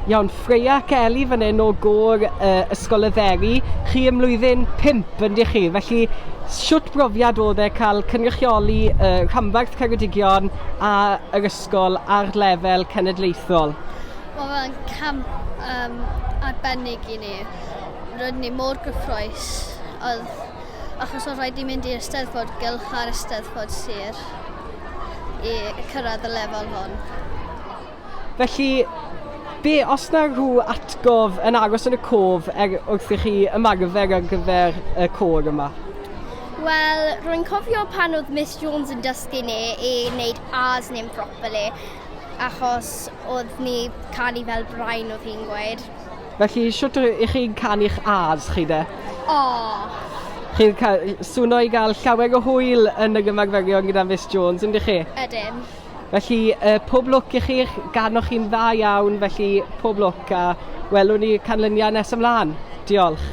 Iawn, Freya ac Ellie fan hyn o gôr uh, Ysgol y Dderi. Chi ym mlwyddyn 5 yndych chi, felly shwt brofiad oedd e cael cynrychioli uh, rhanbarth Ceredigion a yr ysgol ar lefel cenedlaethol? Mae fe'n camp um, arbennig i ni. Rydyn ni mor gyffroes. Oedd, achos oedd rhaid i mynd i'r Eisteddfod Gylch a'r Eisteddfod Sir i cyrraedd y lefel hwn. Felly, be, os na rhyw atgof yn aros yn y cof er wrth i chi ymarfer ar gyfer y côr yma? Wel, rwy'n cofio pan oedd Miss Jones yn dysgu ni i wneud A's ni'n properly, achos oedd ni canu fel brain oedd hi'n gweud. Felly, shwt i chi'n canu'ch A's chi de? O! Chi'n cael, swno i gael llawer o hwyl yn y ymarferion gyda Miss Jones, yndych chi? Ydyn. Felly, uh, pob lwc i chi, ganoch chi'n dda iawn, felly pob lwc a welwn ni canlyniad nes ymlaen. Diolch.